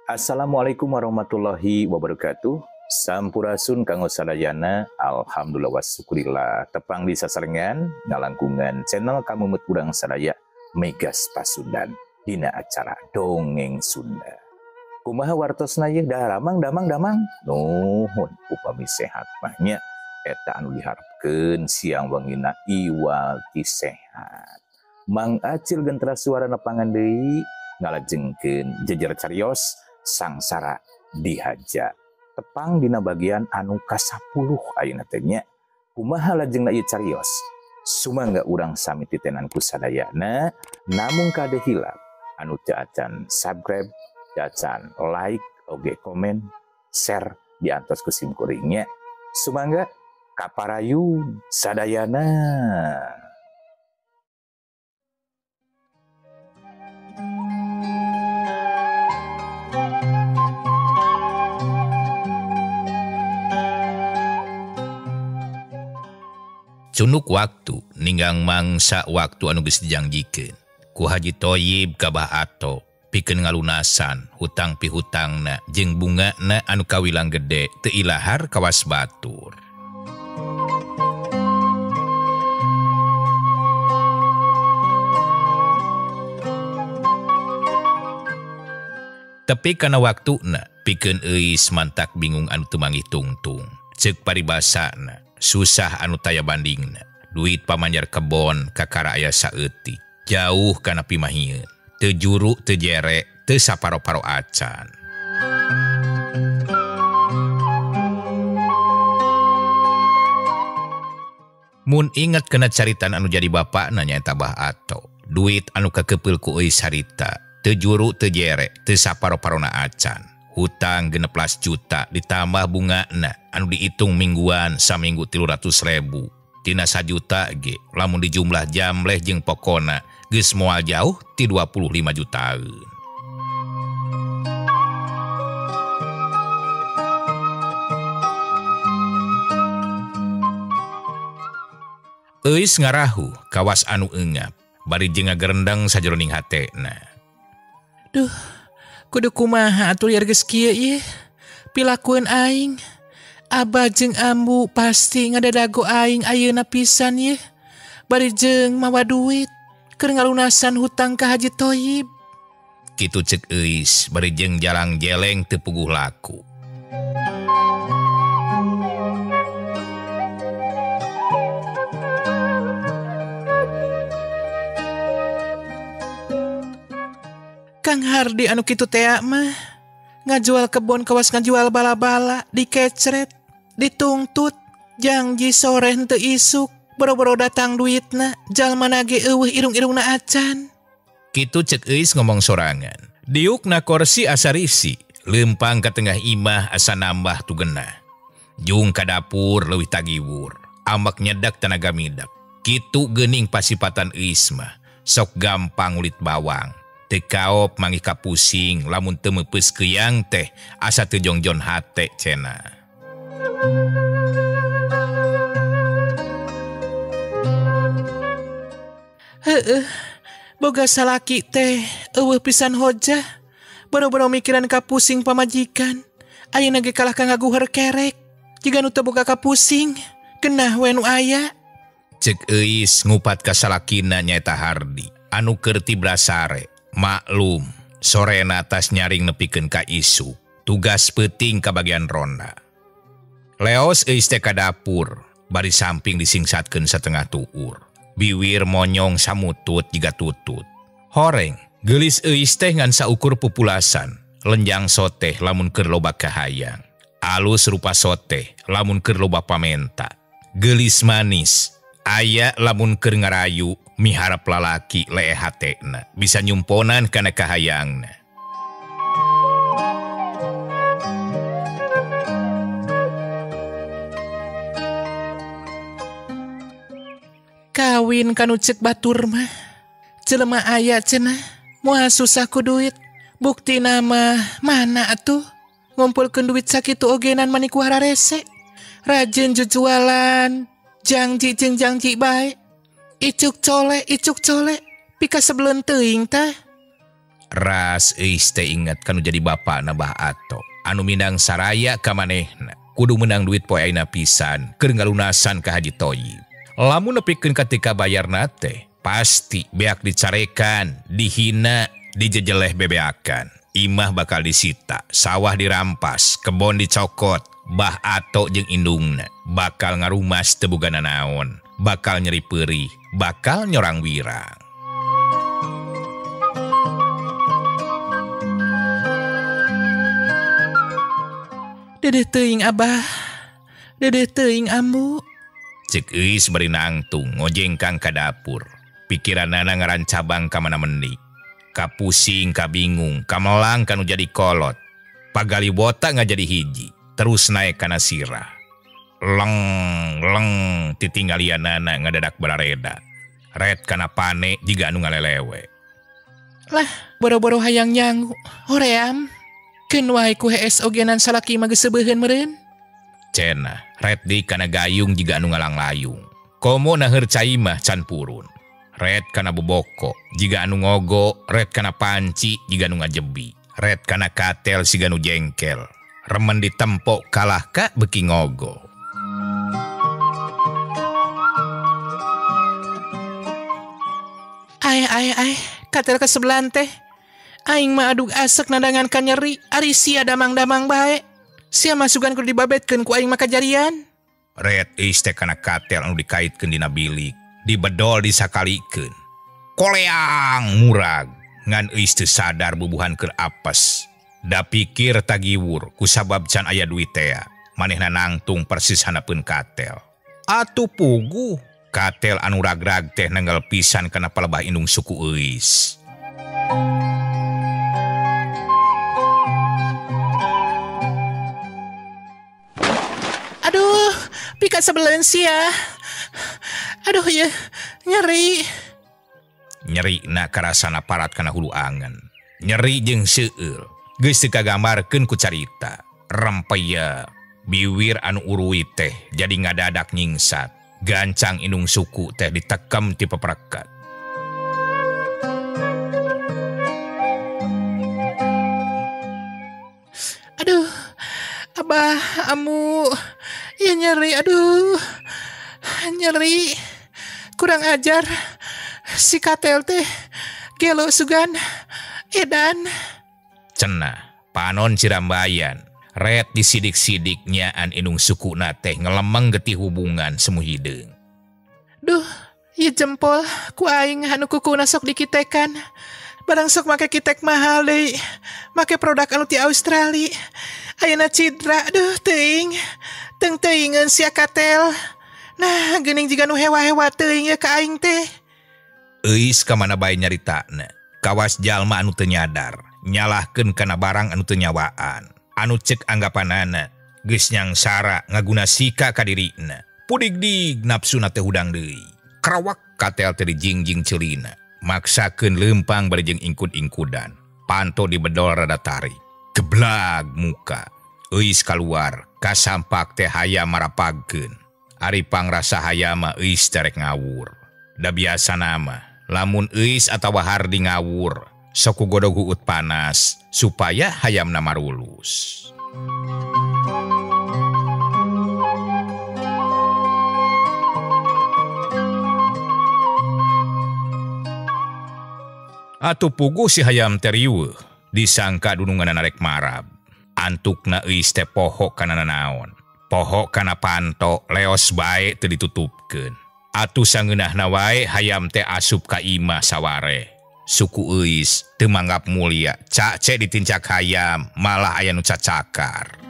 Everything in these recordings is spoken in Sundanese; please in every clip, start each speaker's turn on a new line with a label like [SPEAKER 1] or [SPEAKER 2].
[SPEAKER 1] Assalamualaikum warahmatullahi wabarakatuh. Sampurasun kanggo sadayana. Alhamdulillah wasyukurillah. Tepang di sasarengan ngalangkungan channel kamu urang sadaya Megas Pasundan dina acara Dongeng Sunda. Kumaha wartosna yeuh daramang damang damang. Nuhun upami sehat mah nya eta anu diharapkeun siang wengina iwal ti sehat. Mang Acil gentra suara nepangan deui ngalajengkeun jejer carios sangsara dihaja. Tepang dina bagian anu ka-10 ayeuna teh nya. Kumaha lajengna ieu carios? Sumangga urang sami titenan ku sadayana, namung kade hilap anu teu acan subscribe, teu acan like, oge komen, share diantos ku sim kuring nya. Sumangga kaparayun sadayana.
[SPEAKER 2] Cunuk waktu ninggang mangsa waktu anu geus dijangjikeun ku Haji Toyib ka Bah Ato pikeun ngalunasan hutang pihutangna jeung bungana anu kawilang gede teu ilahar kawas batur. Tapi kana waktuna pikeun euis mantak bingung anu teu manggih tungtung. Ceuk paribasana susah anu taya bandingna. Duit pamanjar kebon kakara aya saeutik. Jauh kana pimahieun. Teu juru teu jere teu saparo-paro acan. Mun inget kana caritan anu jadi bapakna nyaeta Bah Ato. Duit anu kakepeul ku euis harita teu juru teu jere teu saparo-parona acan. Hutang 16 juta ditambah bungana anu dihitung mingguan saminggu 300.000 tina 1 juta ge lamun dijumlah jamleh jeung pokona geus moal jauh ti 25 jutaan. Euis ngarahu kawas anu eungap bari jeung ngagerendeng sajeroning hatena.
[SPEAKER 3] Duh, kudu kumaha atuh liar geus kieu ieu. Pilakueun aing. Abah jeung ambu pasti ngadadago aing ayeuna pisan ieu. Bari jeung mawa duit keur ngalunasan hutang ka Haji Toyib.
[SPEAKER 2] Kitu ceuk euis bari jeung jalang jeleng teu puguh laku.
[SPEAKER 3] Kang Hardi anu kitu tea mah ngajual kebon kawas ngajual bala-bala dikecret ditungtut janji sore henteu isuk boro-boro datang duitna jalma nage eueuh irung-irungna acan.
[SPEAKER 2] Kitu ceuk euis ngomong sorangan. Diukna korsi asa risi leumpang ka tengah imah asa nambah tugenah. Jung ka dapur leuwih tagiwur amak nyedak tenaga midak. Kitu geuning pasipatan euis mah sok gampang ulit bawang. Teu kaop manggih kapusing lamun teu meupeus keuyang teh asa teu jongjon hate cenah.
[SPEAKER 3] Heueuh, boga salaki teh eueuh pisan hojah. Boro-boro mikiran kapusing pamajikan. Ayeuna ge kalah ka ngaguher kerek. Jiga nu teu boga kapusing, genah we nu aya.
[SPEAKER 2] Ceuk euis ngupat ka salakina nyaeta Hardi anu keur tibrasare. Maklum, sorena tas nyaring nepikeun ka isu, tugas peuting ka bagian ronda. Leos euis teh ka dapur, bari samping disingsatkeun satengah tuur. Biwir monyong samutut jiga tutut. Horeng, geulis euis teh ngan saukur pupulasan, lenjang soteh lamun keur loba kahayang. Alus rupa soteh lamun keur loba pamenta. Geulis manis, aya lamun keur ngarayu miharap lalaki leeh hatena bisa nyumponan kana kahayangna.
[SPEAKER 3] Kawin kanu ceuk batur mah jelema aya cenah moal susah ku duit. Bukti nama mana atuh ngumpulkeun duit sakitu ogenan mani ku hararese. Rajin jujualan jangji jeung jangji bae. Icuk cole pika sebelun teuing tah.
[SPEAKER 2] Ras Euis teh inget kanu jadi bapana Bah Ato. Anu mindang saraya ka manehna. Kudu menang duit poe ayeuna pisan keur ngalunasan ka Haji Toyib. Lamun nepikeun katika bayarna teh pasti beak dicarekan, dihina, dijejeleh bebeakan. Imah bakal disita, sawah dirampas, kebon dicokot, Bah Ato jeung indungna bakal ngarumas teu boga nanaon, bakal nyeri peurih, bakal nyorang wirang.
[SPEAKER 3] Dedeh teuing Abah, dedeh teuing Ambu.
[SPEAKER 2] Cek Euis bari nangtung ngojengkang ka dapur. Pikiranana ngarancabang ka mana mendi. Kapusing, kabingung, kamelang kanu jadi kolot. Pagali botak ngajadi hiji, terus naik kana sirah. Leng leng titinggalianana ngadadak barareda. Ret kana pane jiga anu ngalelewe.
[SPEAKER 3] Lah, boro-boro hayang nyangu, hoream. Keun wae ku hees ogenan salaki mah geus seubeuheun meureun.
[SPEAKER 2] Cenah, ret deui kana gayung jiga anu ngalanglayung. Komo naheur cai mah can purun. Ret kana boboko jiga anu ngogo, ret kana panci jiga anu ngajebi. Ret kana katel siga nu jengkel. Remen ditempo kalah ka beuki ngogo.
[SPEAKER 3] Ai ai ai, katel ka sebelah teh. Aing mah adug asek nadangan ka nyeri, ari sia damang-damang bae. Sia masukan kudu dibabetkeun ku aing mah kajarian.
[SPEAKER 2] Ret Euis teh kana katel anu dikaitkeun dina bilik, dibedol disakalikeun. Koleang murag, ngan Euis teu sadar bubuhan keur apes. Da pikir tagiwur kusabab can aya duit tea, manehna nangtung persis handapeun katel. Atuh puguh, katel anu ragrag teh nenggal pisan kana palebah indung suku Euis.
[SPEAKER 3] Aduh, pika sebelen sia. Aduh ya, nyeri.
[SPEAKER 2] Nyeri na karasana parat kana hulu angen. Nyeri jeung seueul. Geus teu kagambarkeun ku carita. Rempeya, biwir anu uruit teh jadi ngadadak nyingsat. Gancang indung suku teh ditekem ti peperekat.
[SPEAKER 3] Aduh, Abah, Amu, ya nyeri, aduh, nyeri, kurang ajar, si katel teh, gelo sugan, edan.
[SPEAKER 2] Cenah, panon cirambayan, ret disidik-sidiknya an indung suku teh ngelemeng getih hubungan semu hideung.
[SPEAKER 3] Duh, ya jempol, ku aing anu kukuna sok dikitekan. Barang sok make kitek mahal deui, make produk anu ti Australia. Ayeuna cidra, aduh teuing. Teung teuingeun sia katel. Nah, geuning jiga nu hewa-hewa teuing ye ka aing teh.
[SPEAKER 2] Euis ka mana bae nyaritana. Kawas jalma anu teu nyadar, nyalahkeun kana barang anu teu nyawaan. Anu cek anggapanana geus nyangsara ngaguna sika ka dirina. Pudigdig nafsuna teh hudang deui. Krawak katel teh dijingjing ceulina. Maksakeun leumpang bari jeung ingkud-ingkudan. Panto dibedol rada tarik. Geblag muka. Euis kaluar, kasampak teh hayam marapagkeun. Ari pangrasa hayam mah Euis terek ngawur. Da biasana mah, lamun Euis atawa Hardi ngawur, sok ku godog huut panas supaya hayamna marulus. Atuh puguh si hayam teh riweuh, disangka dununganna rek marab. Antukna Euis teh poho kana nanaon. Poho kana panto, leos bae teu ditutupkeun. Atuh sangeunahna wae hayam teh asup ka imah saware. Suku Euis teu manggap mulia, cace ditincak hayam, malah aya nu cacakar.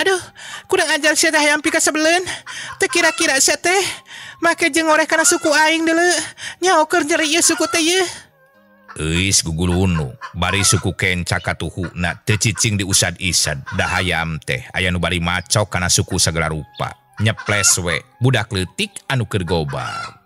[SPEAKER 3] Aduh, kurang ajar sia teh hayam pika sebeleun. Teu kira-kira sia teh make jeung ngoreh kana suku aing deuleu. Nyaho keur nyeri ieu suku teh ieu.
[SPEAKER 2] Euis gugulunu, bari suku kenca katuhuna teu cicing diusad-isad. Da hayam teh aya nu bari macok kana suku sagala rupa. Nyeples we budak leutik anu keur gobag.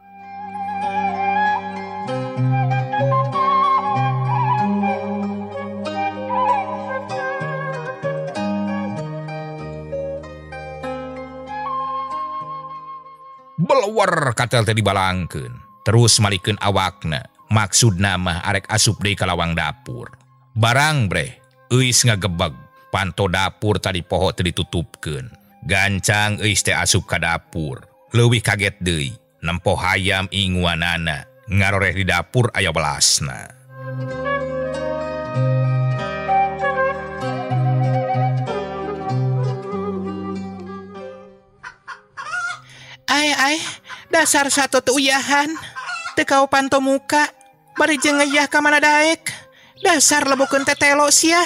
[SPEAKER 2] Belawar katel teh dibalangkeun. Terus malikeun awakna. Maksudna mah arek asup deui ka lawang dapur. Barang breh, Euis ngagebeg. Panto dapur tadi poho teu ditutupkeun. Gancang Euis teh asup ka dapur. Leuwih kaget deui, nempo hayam inguanana. Ngaroreh di dapur aya belasna.
[SPEAKER 3] Ai ai, dasar satu teu uyahan. Teu kau panto muka, bari jeung ngeyah ka mana daek. Dasar lebokeun tetelo sia.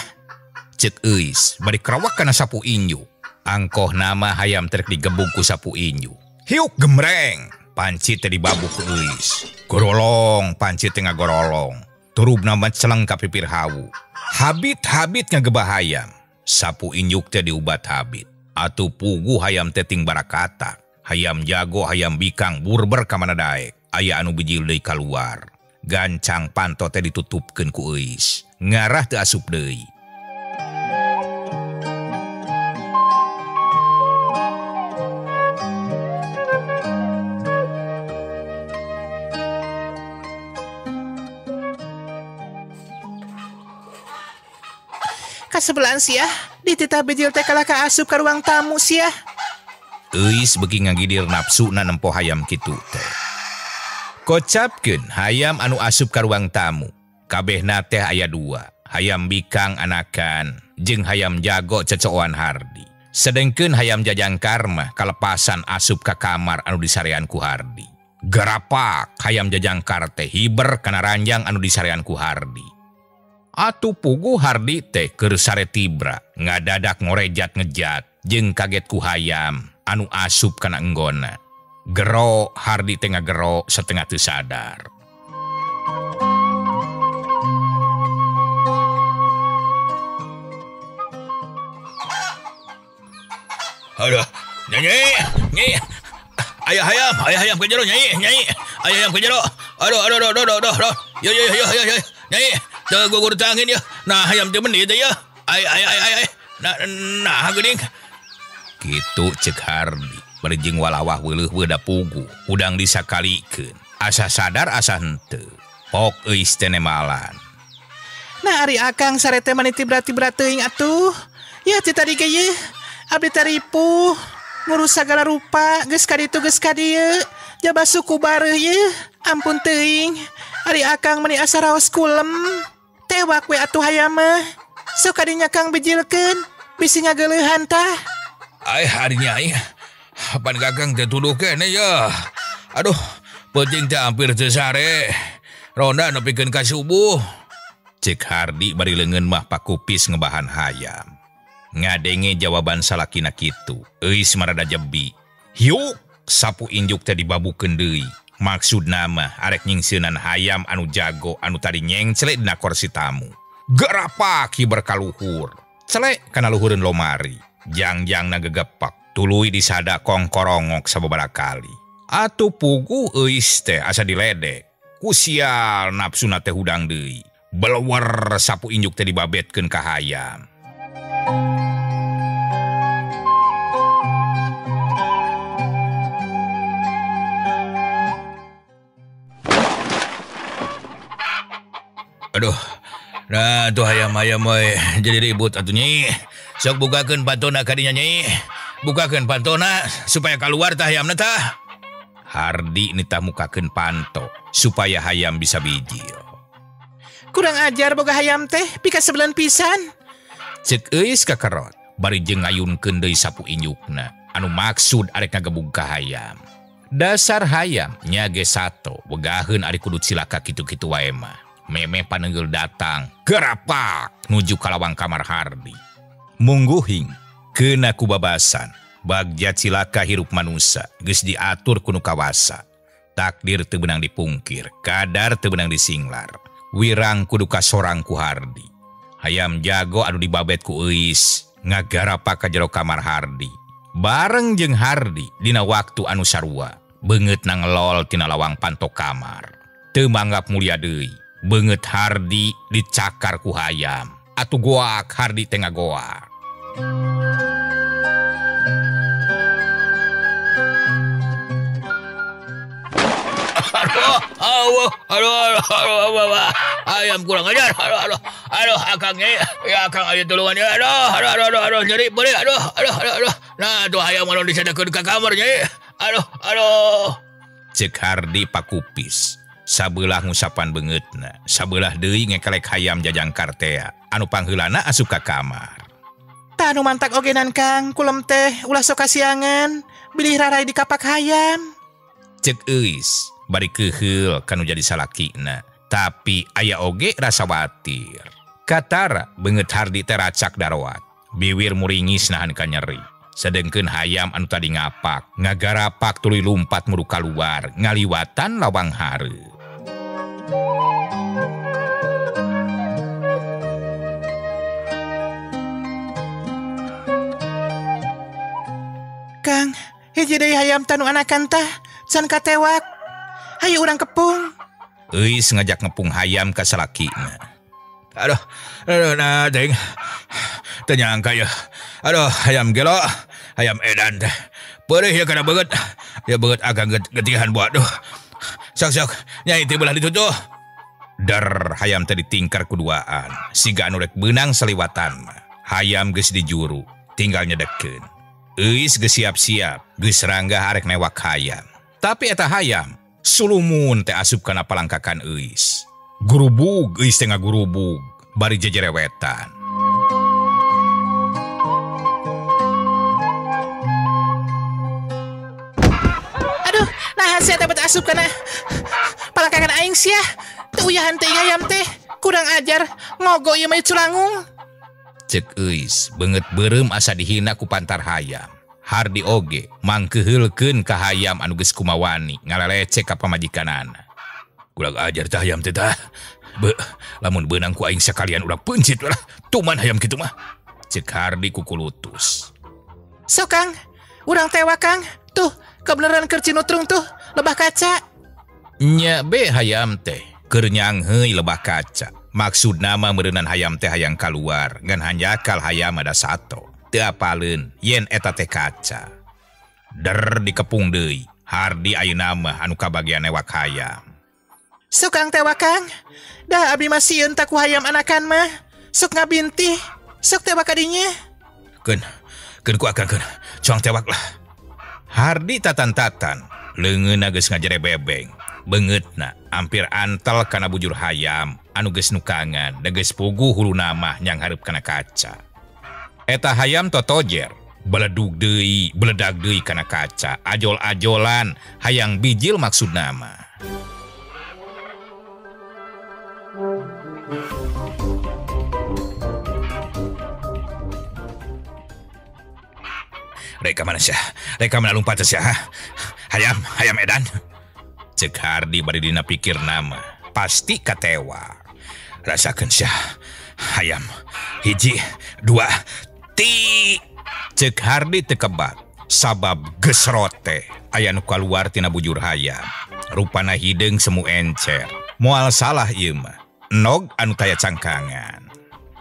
[SPEAKER 2] Cek Euis bari kerawak kana sapu inju. Angkoh nama hayam terek digebug ku sapu inju. Hiuk gemreng, panci teh dibabu ku Euis. Gorolong, panci teh ngagorolong. Turubna mah celeng ka pipir hawu. Habit-habit ngagebah hayam. Sapu injuk teh diubat habit. Atuh puguh hayam teh ting barakata. Hayam jago, hayam bikang, burber ka mana daek. Aya anu bijil deui kaluar. Gancang panto teh ditutupkeun ku Euis. Ngarah teu asup deui.
[SPEAKER 3] Kasebelaan sia, dititah bijil teh kalah ka asup ka ruang tamu sia.
[SPEAKER 2] Euis beuki ngagidir nafsuna nempo hayam kitu teh. Kocapkeun hayam anu asup ka ruang tamu. Kabehna teh aya dua, hayam bikang anakan jeung hayam jago ceceoan Hardi. Sedengkeun hayam jajangkar mah kalepasan asup ka kamar anu disarean ku Hardi. Garapak hayam jajangkar teh hiber kana ranjang anu disarean ku Hardi. Atuh puguh Hardi teh keur sare tibra, ngadadak ngorejat ngejat jeung kaget ku hayam anu asup kana enggona. Gero Hardi teh ngagero setengah teu sadar. Aduh, nyai, nyai. Ayah hayam ke jero nyai, nyai. Ayah hayam ke jero. Aduh, aduh, aduh, aduh, aduh, aduh. Yo yo yo yo yo. Nyai, teu gugur tangin ya. Nah, hayam teh meuni teh ya. Ay ay ay ay. Nah, nah geuning. Kitu cek Hardi. Bari jeung walawah weuleuh da puguh, udang disakalikeun. Asa sadar asa henteu. Pok euis teh nemalan.
[SPEAKER 3] Nah, ari akang sare teh mani tibra-tibra teuing atuh. Ya ti tadi ge ye. Abdi teh ripuh. Ngurus sagala rupa, geus ka ditu geus ka dieu. Jaba suku bareuh ye. Ampun teuing. Ari akang mani asa raos kulem. Tewak we atuh hayam mah. Sok kadinya kang bijilkeun, bisi ngageuleuhan tah.
[SPEAKER 2] Ai ari nyai. Pan kakang teh tuduh keneh ya. Aduh, peuting teh hampir teu sare. Ronda nepikeun ka subuh. Cek Hardi bari leungeun mah pakupis ngebahan hayam. Ngadenge jawaban salakina kitu, euis marada jebi. Hiuk, sapu injuk teh dibabukeun deui. Maksudna mah arek nyingsieunan hayam anu jago anu tadi nyengclek dina kursi tamu. Gerapak hiber kaluhur. Celek kana luhureun lomari. Jangjangna gegepak. Tuluy disada kongkorongok sababaraha kali. Atuh puguh euis teh asa diledek. Ku sial nafsuna teh hudang deui. Belwer sapu injuk teh dibabetkeun ka hayam. Aduh, nah tuh hayam-hayam we jadi ribut atuh nyai. Sok bukakeun pantona ka dinya nyai. Bukakeun pantona supaya keluar tah hayamna tah. Hardi nitah mukakeun panto supaya hayam bisa bijil.
[SPEAKER 3] Kurang ajar boga hayam teh pika sebelan pisan.
[SPEAKER 2] Cek euis kakerot bari jeung ngayunkeun deui sapu injukna anu maksud arek ngagebug ka hayam. Dasar hayam nya ge sato wegaheun ari kudu cilaka kitu-kitu wae mah. Memeh panenggel datang gerapak nuju ka lawang kamar Hardi. Mungguhing keuna ku babasan bagja cilaka hirup manusa geus diatur ku nu kawasa. Takdir teu beunang dipungkir, kadar teu beunang disinglar. Wirang kudu kasorang ku Hardi. Hayam jago anu dibabet ku Euis ngagarapak ka jero kamar Hardi. Bareng jeung Hardi dina waktu anu sarua, beungeut nangelol tina lawang panto kamar. Teu manggap mulia deui, beungeut Hardi dicakar ku hayam. Atuh goak Hardi teh ngagoak.
[SPEAKER 4] Aduh, aduh, aduh, aduh, ayam kurang ajar. Aduh, aduh, aduh, akang nyai, ya akang aja tulungan ya. Aduh, aduh, aduh, aduh, aduh, nyeri, boleh, aduh, aduh, aduh, aduh. Nah, tuh ayam kalau disedekeun ka kamar nyai. Aduh, aduh.
[SPEAKER 2] Cek Hardi pakupis. Sabelah ngusapan beungeutna, sabelah deui ngekelek hayam jajang kartea anu pangheulana asup ka kamar.
[SPEAKER 3] Tah nu mantak ogenan Kang, kulem teh ulah sok kasiangan, bilih rarai di kapak hayam.
[SPEAKER 2] Cek Euis bari keuheul kanu jadi salakina, tapi aya oge rasa watir. Katara beungeut Hardi teh racak daroat, biwir muringis nahan ka nyeri. Sedengkeun hayam anu tadi ngapak, ngagarapak tuluy lumpat muru kaluar, ngaliwatan lawang hareup.
[SPEAKER 3] Kang, hiji deui hayam tanu anakan tah, can katewak. Hayu urang kepung.
[SPEAKER 2] Euis ngajak ngepung hayam ka salakina.
[SPEAKER 4] Aduh, aduh, nah, deng. Teu nyangka ya. Aduh, hayam gelo, hayam edan teh. Peurih ya kana beungeut. Ya beungeut agak getihan buat duh. Sok sok, nyai teh belah ditu tuh.
[SPEAKER 2] Der hayam teh ditingkar kuduaan. Siga anu rek beunang saliwatan. Hayam geus dijuru, tinggal nyedekeun. Euis geus siap-siap, geus ranggah arek newak hayam. Tapi eta hayam sulumun teh asup kana palangkakan Euis. Gurubug Euis teh ngagurubug bari jejerewetan.
[SPEAKER 3] Aduh, nah sia teh bet asup kana palangkakan aing sia. Teu uyahan teh hayam teh, kurang ajar, ngogo ieu mah culangung.
[SPEAKER 2] Cek Euis beungeut beureum asa dihina ku pantar hayam. Hardi oge mangkeuheulkeun ka hayam anu geus kumawani ngalalecek ka pamajikanana.
[SPEAKER 4] Kurang ajar tah hayam teh tah. Be, lamun beunang ku aing sakalian urang peuncit lah. Tuman hayam kitu mah.
[SPEAKER 2] Cek Hardi kukulutus.
[SPEAKER 3] Sok Kang, urang tewak Kang. Tuh, kebeneran keur cinutrung tuh, lebah kaca.
[SPEAKER 2] Nya be hayam teh keur nyangheui lebah kaca. Maksud nama meureunan hayam teh hayang kaluar ngan hanjakal hayam ada sato. Teu apaleun yen eta teh kaca. Der dikepung deui. Hardi ayeuna mah anu kabagian newak hayam.
[SPEAKER 3] Sok Kang tewak Kang. Dah abi mah sieun tak ku hayam anakan mah. Sok ngabintih. Sok tewak kadinya.
[SPEAKER 4] Keun, keun ku akang keun. Cuang tewak lah.
[SPEAKER 2] Hardi tatan-tatan, leungeunna geus ngajere bebeng. Beungeutna hampir antel kana bujur hayam anu geus nukangan da geus puguh huluna mah nyang hareup kana kaca. Eta hayam totojer, beledug deui, beledag deui kana kaca, ajol-ajolan hayang bijil maksudna mah.
[SPEAKER 4] Reka mana sia? Reka mana lumpat sia? Hayam, hayam edan.
[SPEAKER 2] Cek Hardi bari dina pikir nama, pasti katewa.
[SPEAKER 4] Rasakeun sia. Hayam. Hiji, dua, ti.
[SPEAKER 2] Cek Hardi teu kebat, sabab gesrote aya nu kaluar tina bujur hayam. Rupana hideung semu encer. Moal salah ieu mah. Nog anu taya cangkangan.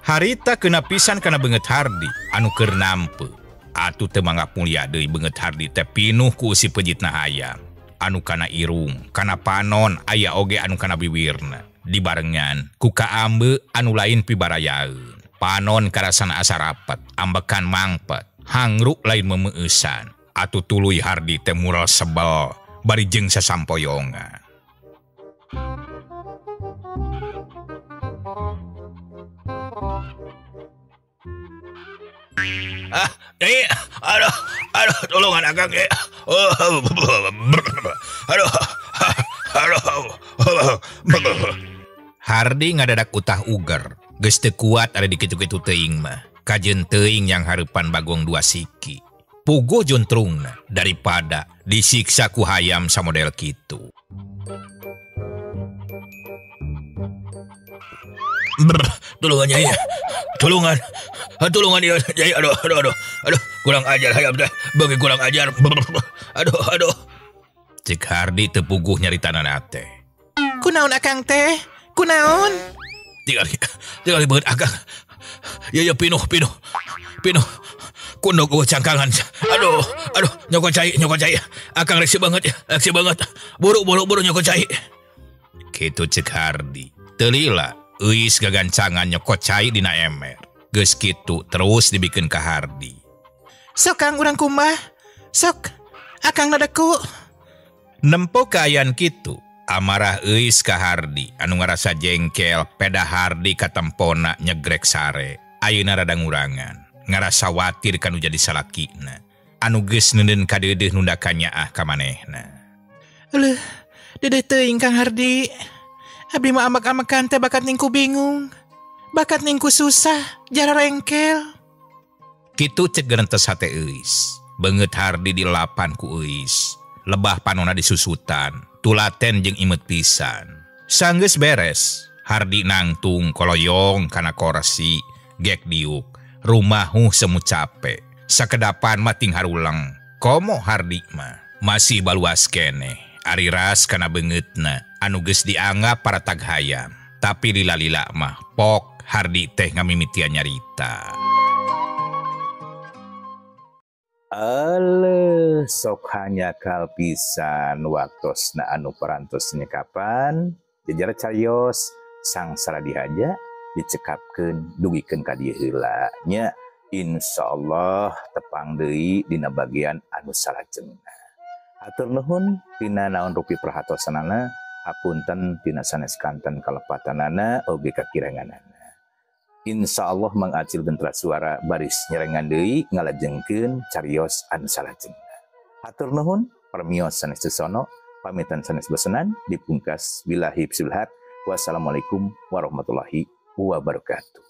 [SPEAKER 2] Harita kena pisan kana beungeut Hardi anu keur nampe. Atuh teu manggap mulia deui beungeut Hardi teh pinuh ku usi pejitna hayam. Anu kana irung, kana panon, aya oge anu kana biwirna. Dibarengan ku kaambe anu lain pibarayaeun. Panon karasana asa rapet, ambekan mangpet, hangruk lain memeueusan. Atuh tuluy Hardi teh mural sebel, bari jeung sasampoyongan.
[SPEAKER 4] Ah, nyai, aduh, aduh, tolongan akang, nyai. Aduh, aduh.
[SPEAKER 2] Hardi ngadadak utah uger, geus teu kuat ada di kitu-kitu teuing mah. Kajeun teuing yang hareupan bagong dua siki. Puguh juntrungna daripada disiksa ku hayam samodel kitu.
[SPEAKER 4] Tulungan nyai, tulungan, tulungan ya nyai, aduh, aduh, aduh, aduh, kurang ajar hayam teh, bagi kurang ajar, aduh, aduh.
[SPEAKER 2] Cek Hardi teu puguh nyaritanana teh.
[SPEAKER 3] Kunaon akang teh? Kunaon?
[SPEAKER 4] Tinggal, tinggal beungeut akang. Ya ya pinuh, pinuh, pinuh, Kundok eueuh cangkangan. Aduh, aduh, nyokot cai, nyokot cai. Akang resi banget, resi banget. Buru, buru, buru nyokot cai.
[SPEAKER 2] Kitu cek Hardi. Teu lila, Euis gagancangan nyokot cai dina emer. Geus kitu terus dibikeun ka Hardi.
[SPEAKER 3] Sok Kang urang kumbah. Sok, akang nadaku.
[SPEAKER 2] Nempo kaayaan kitu, amarah Euis ka Hardi anu ngarasa jengkel peda Hardi katempona nyegrek sare. Ayeuna rada ngurangan. Ngarasa watir kanu jadi salakina. Anu geus neuneun kadeudeuh nunda kanyaah ka manehna.
[SPEAKER 3] Leuh, dedeh teuing Kang Hardi. Abdi mah amak-amakan teh bakat ningku bingung. Bakat ningku susah, jara rengkel.
[SPEAKER 2] Kitu cek gerentes hate Euis. Beungeut Hardi dilapan ku Euis. Lebah panona disusutan, tulaten jeung imet pisan. Sanggeus beres, Hardi nangtung koloyong kana korsi, gek diuk. Rumahu semu capek, sakedapan mating harulang. Komo Hardi mah masih baluas keneh. Ari ras kana beungeutna anu geus dianggap para tag hayam. Tapi lila-lila mah pok Hardi teh ngamimitian nyarita.
[SPEAKER 1] Eleuh, sok hanyakal pisan waktosna anu parantos nyekapan jejer carios sangsara dihaja dicekapkeun dugikeun ka dieu heula nya. Insyaallah tepang deui dina bagian anu salajengna. Hatur nuhun tina naon rupi perhatosanana, hapunten tina sanes kanten kalepatanana oge kakiranganana. Insyaallah Mang Acil Gentra Suara baris nyerengan deui ngalajengkeun carios anu salajengna. Hatur nuhun permios sanes sesono, pamitan sanes besenan dipungkas billahi psilhat. Wassalamualaikum warahmatullahi wabarakatuh.